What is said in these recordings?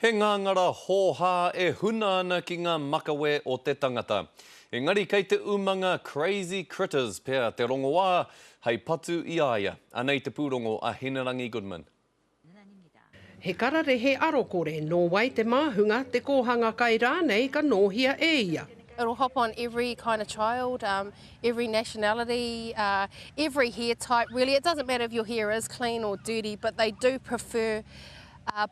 He ngāngara hōhā e huna ana ki ngā makawe o te tangata. Engari kei te umanga Crazy Critters pea te rongoā hei patu i a ia. Anei te pūrongo a Hinerangi Goodman. He kararehe arokore nō wai te māhunga, te kōhanga kai rānei ka nōhia e ia. It'll hop on every kind of child, every nationality, every hair type really. It doesn't matter if your hair is clean or dirty, but they do prefer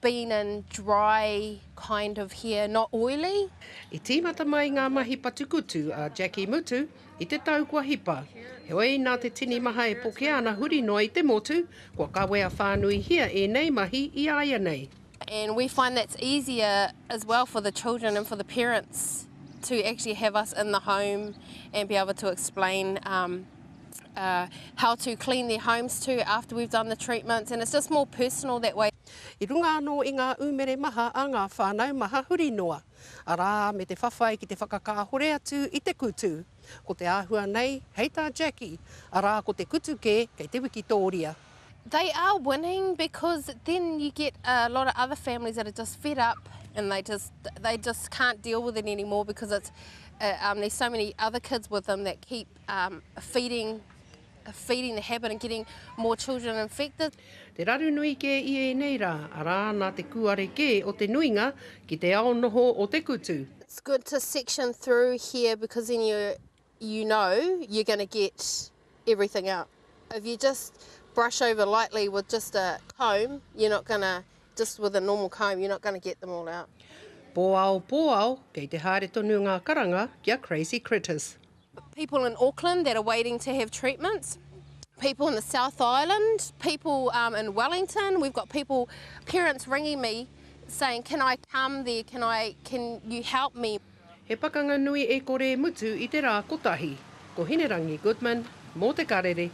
being in dry kind of hair, not oily. I tīmata mai ngā mahi patu kutu a Jackie Mutu i te tau kua hipa. Heoi, nā te tini maha e pokea ana huri noa i te motu, kua kawea whānuihia ēnei mahi i āianei. And we find that's easier as well for the children and for the parents to actually have us in the home and be able to explain um, uh, how to clean their homes too after we've done the treatments and it's just more personal that way. I runga anō i ngā umere maha a ngā whānau maha huri noa, arā, me te whawhai ki te whakakāhore atu i te kutu. Ko te āhua nei, hei tā Jackie, arā ko te kutu kē kei te wikitōria. They are winning because then you get a lot of other families that are just fed up and they just they just can't deal with it anymore because it's uh, um, there's so many other kids with them that keep um, feeding feeding the habit and getting more children infected. Te raru nui kē i ēnei rā, arā, nā te kūare kē o te nuinga ki te ao noho o te kutu. It's good to section through here because then you you know you're going to get everything out. If you just brush over lightly with just a comb, you're not going to, just with a normal comb, you're not going to get them all out. Pō ao, pō ao, kei te haere tonu ngā karanga ki a Crazy Critters. People in Auckland that are waiting to have treatments, people in the South Island, people um, in Wellington. We've got people, parents ringing me saying, can I come there, can, I, can you help me? He pakanga nui e kore e mutu i te rā kotahi. Ko Hinerangi Goodman, mō Te Karere.